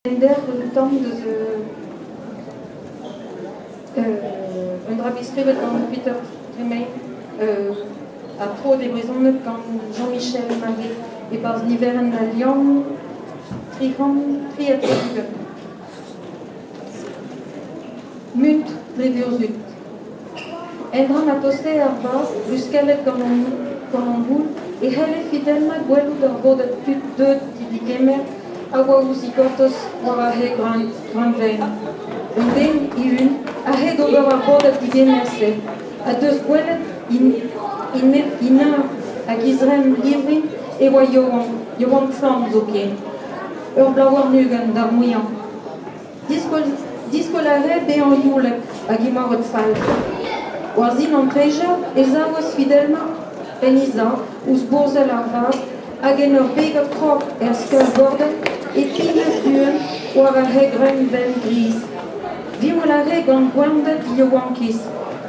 Enderv un tamm deus un dra bet skrivet gant Peter Tremain ha troet e brezhoneg gant Jean-Michel Marie e-barzh niverenn Al Liamm 363. Muntr dre vurzhud. Endra ma tostae ar vazh luskellet gant an houl e c'helle Fidelma gwelout ur bodad tud deuet d'he degemer a oa ouzh he gortoz war ar c'hae greunvaen. Un den e-unan a c'hed ober ar bodad degemer-se ha deus gwelet he neñv hag he zremm livrin e oa yaouank, yaouank-flamm zoken, ur bloaz warn-ugent d'ar muiañ. Diskwel a rae bezañ youlek hag imoret fall. War sin an treizher e savas Fidelma en he sav ouzh bourzhell ar vag hag en ur begañ krog er skeul-gordenn e pignas buan war ar c'hegrenn-benn griz. Diwall a rae gant gwanded yaouankiz,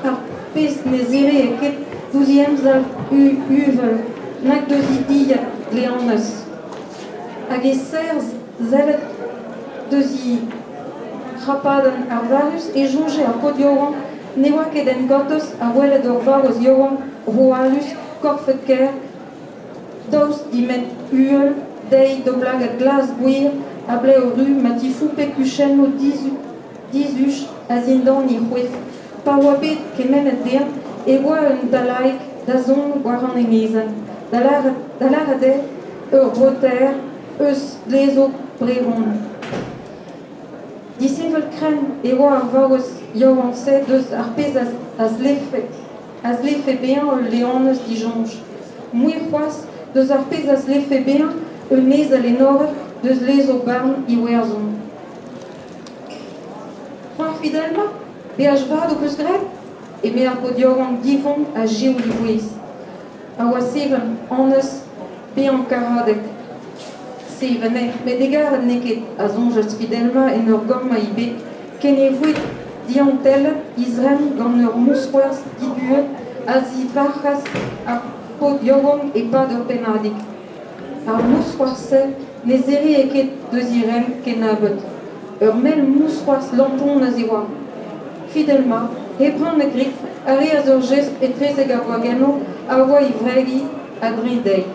ar pezh ne zeree ket ouzh he emzalc'h uvel nag deus he dilhad gleanus. Hag e-serr sellet deus he c'hrapadenn arvarus e soñje ar paotr yaouank ne oa ket engortoz a welet ur vaouez yaouank hoalus korfet-kaer daoust d'he ment uhel dezhi daoulagad glas-gwir ha blev ruz ma tifoupe kuchennoù dizuj a-zindan he c'hoef pa oa bet kemennet dezhañ e oa un dalaig da zont war an enezenn da lâret eo ur breutaer eus Lezo Brehon. Disheñvel-krenn e oa ar vaouez yaouank-se deus ar pezh a zlefe bezañ ul leanez disoñj. Mui c'hoazh deus ar pezh a zlefe bezañ un ezel enoret deus lezo-barn Iwerzhon. C'hoar Fidelma, beaj vat ho peus graet ? eme ar paotr yaouank divon ha sioul e vouezh. A oa seven anez bezañ karadek. Seven eo, met egaret n'eo ket, a soñjas Fidelma en ur gammañ he beg, ken e voe diantellet he zremm gant ur mousc'hoarzh diduet a zivarc'has ar paotr yaouank e-pad ur pennadig. Ar mousc'hoarzh-se ne zeree ket deus he remm kennebeut. Ur mell mousc'hoarzh lamponez e oa. Fidelma, hep rann a grik, a reas ur jestr etrezek ar gwagennoù a oa e wreg-hi a-dreñv dezhi.